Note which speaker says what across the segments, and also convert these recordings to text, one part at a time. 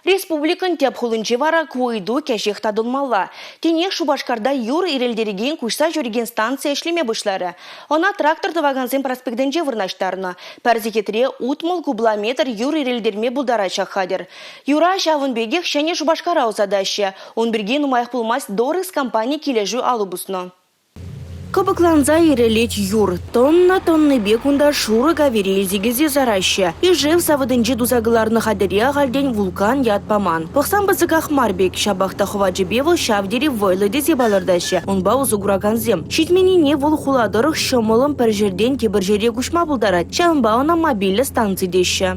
Speaker 1: Республикӑн тӗп хулинче вара ку ыйту кӗҫех татӑлмалла. Тинех Шупашкарта юр ирӗлтерекен куҫса ҫӳрекен станци ӗҫлеме пуҫларӗ. Ӑна трактор тӑвакансен проспектӗнче вырнаҫтарнӑ. Пӗр сехетре 60 кубла метр юр ирӗлтерме пултарать ҫак хатӗр. Юра ҫавӑн пекех Ҫӗнӗ Шупашкара ӑсатаҫҫӗ. Ун пирки нумаях пулмасть Дорекс компани килӗшӳ алӑ пуснӑ. Кӑпӑкланса ирӗлет юр. Тонна-тоннипе кунта шурӑ кавире илсе килсе сараҫҫӗ. Ишев савӑтӗнче туса кӑларнӑ хатӗре ахальтен вулкан ят паман. Пӑхсан пысӑках мар пек, ҫапах та хӑвачӗпе вӑл ҫав тери вӑйлӑ тесе палӑртаҫҫӗ унпа усӑ куракансем. Ҫитменнине вӑл хула тӑрӑх ҫӑмӑллӑн пӗр ҫӗртен тепӗр ҫӗре куҫма пултарать. Ҫавӑнпа ӑна мобильлӗ станци теҫҫӗ.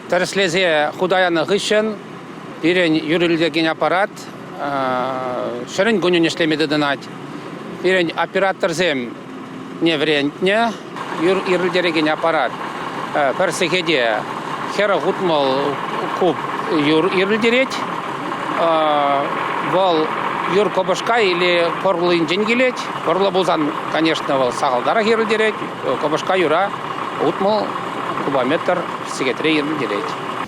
Speaker 2: Тӗрӗслесе хута янӑ хыҫҫӑн пирӗн юр ирӗлтерекен аппарат ҫӗрӗн-кунӗн ӗҫлеме тытӑнать. Пирӗн операторсем не вӗрентнӗ, юр ирӗлтерекен аппарат пӗр сехете 40-60 куб юр ирӗлтерет. Вӑл юр кӑпӑшка или пӑрлинчен килет. Пӑрлӑ пулсан, конечно, вӑл сахалтарах ирӗлтерет. Кӑпӑшка юра 60 кубометр сехетре ирӗлтерет.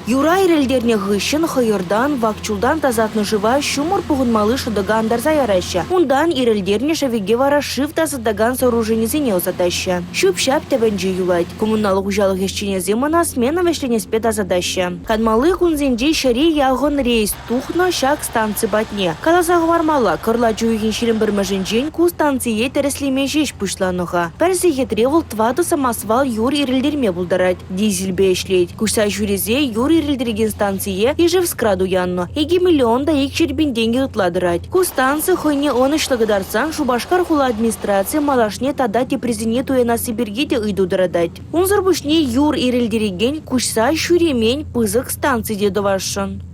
Speaker 1: Юра ирӗлтернӗ хыҫҫӑн хӑйӑртан, вак чултан тасатнӑ шыва ҫумӑр пухӑнмалли шӑтӑка антарса яраҫҫӗ. Унтан ирӗлтернӗ шӗвеке вара шыв тасатакан сооруженисене ӑсатаҫҫӗ. Ҫӳп-ҫап тӗпӗнче юлать. Коммуналлӑ хуҫалӑх ӗҫченӗсем ӑна смена вӗҫленеспе тасатаҫҫӗ. Канмалли кунсенче ҫӗре яхӑн рейс тухнӑ ҫак станци патне. Каласа хӑвармалла, кӑрлач уйӑхӗн 21-мӗшӗнчен ку станцие тӗрӗслеме ҫеҫ пуҫланӑ-ха. Пӗр сехетре вӑл тӑватӑ самосвал юр ирӗлтерме пултарать. Дизельпе ӗҫлет. Куҫса ҫӳресе юр ирӗлтерекен станцие Ижевскра туяннӑ. 2 миллион та 200 пин тенкӗ ытла тӑрать. Ку станци хӑйне ӑнӑҫлӑ кӑтартсан Шупашкар хула администрацийӗ малашне тата теприсене туянасси пирки те ыйту тӑратать. Унсӑр пуҫне юр ирӗлтерекен куҫса ҫӳремен пысӑк станци те тӑвасшӑн.